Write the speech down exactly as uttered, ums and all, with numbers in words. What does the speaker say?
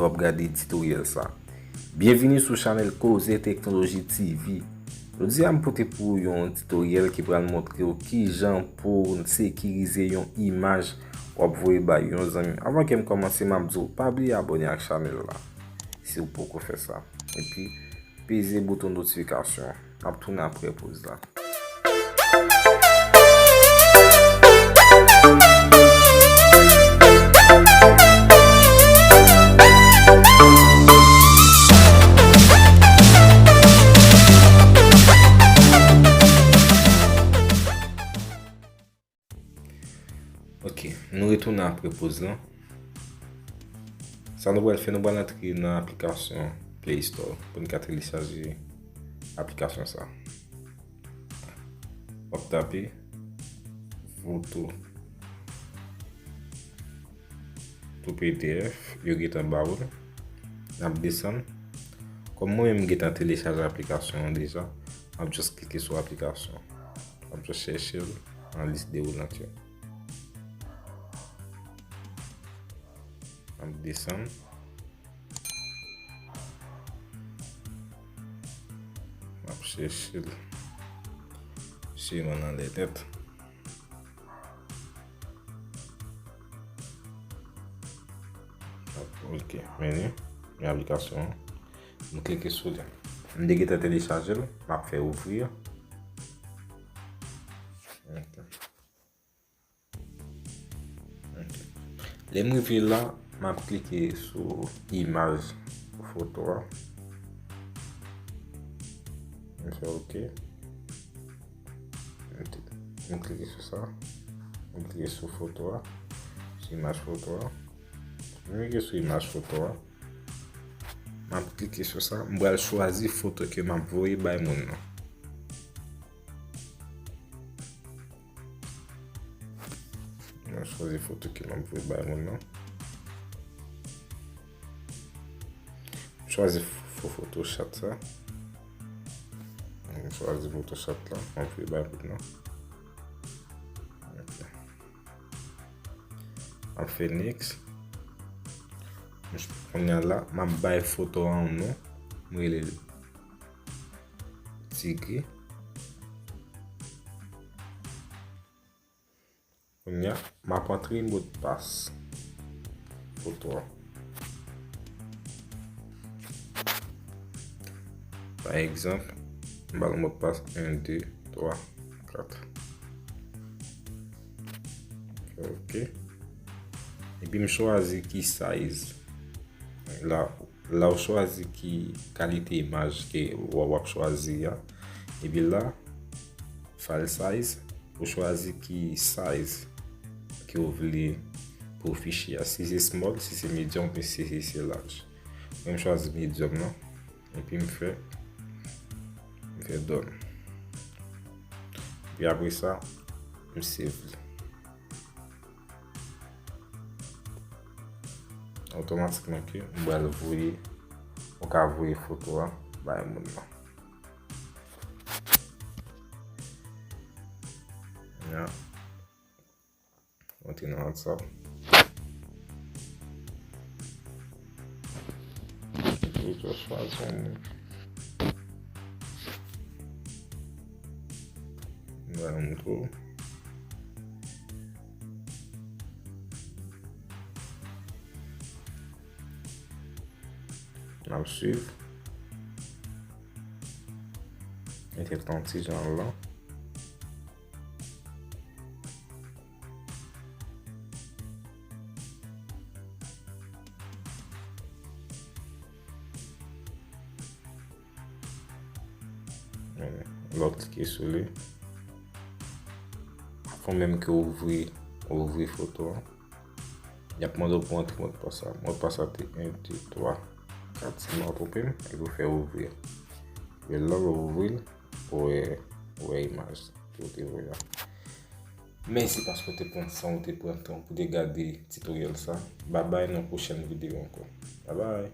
w ap gade titoryèl sa. Byenvini sou chanèl Koze Teknoloji T V. Jodi a m pote pou ou yon titoryèl ki pral montre w kijan pou w sekirize yon imaj w ap voye bay yon zanmi. Avan ke m kòmanse, m ap di w pa bliye abòne ak chanèl la si w poko fè sa. Epi peze bouton notifikasyon an. N ap tounen apre poz la. Ok, nou retounen apre poz lan. Sa nou pral fè, nou pral antre nan aplikasyon Play Store pou n ka telechaje aplikasyon sa. W ap tape Voto tou P D F, yo gentan ba ou l. N ap desann. Kòm mwen menm m gentan telechaje aplikasyon an deja, m ap just klike sou aplikasyon. M ap just chèche l nan lis de woulant yo. M ap desann. M ap chèche l. Siman nan lè tèt. Ok, men li, men aplikasyon an. M klike sou li. M te gentan telechaje l, m ap fè ouvri. Ok. Ok. Lè m rive la, m ap klike sou imaj foto a. M fè ok. M klike sou sa. M klike sou foto a. Sou imaj foto a. M klike sou imaj foto a. M ap klike sou sa. M pral chwazi foto ke m ap voye bay moun nan. Mwen chwazi foto ke m ap voye bay moun nan. M chwazi fo foto chat sa. M chwazi foto chat la. M ap voye bay moun nan. Ok. M ap fè next. Kounye a la, m ap bay foto a yon non. M rele l Tigre. Kounye a, m ap antre modpas foto a. Pa egzanp, m ba l modpas en, de, twa, kat. Ok. Epi m chwazi ki size. La, la w chwazi ki kalite imaj ke w, w ap chwazi a. Epi la, file size, ou chwazi ki size ke w vle pou fichye a. Si se small, si se medium, e si se large. Mwen m chwazi medium nan. Epi m fè, m fè done. Epi apre sa, m save li. Otomatikman ke m pral voye, ou ka voye foto a bay moun nan. Ya. Antre nan WhatsApp. Epi ou chwazi yon moun. M va montre w. N ap swiv. Mete l yon ti jan la. Lè w klike sou li, fò menm ke w ouvri, w ouvri foto a. Y ap mande w pou antre modpas la. Modpas la te en, de, twa, kat, si m pa twonpe m, epi w fè ouvri. Epi lè w ouvri l, ou wè, ou wè imaj ke w te voye a. Mèsi paske w te pran san w te pran tan pou te gade titoryèl sa. Babay, nan pwochèn videyo ankò. Babay!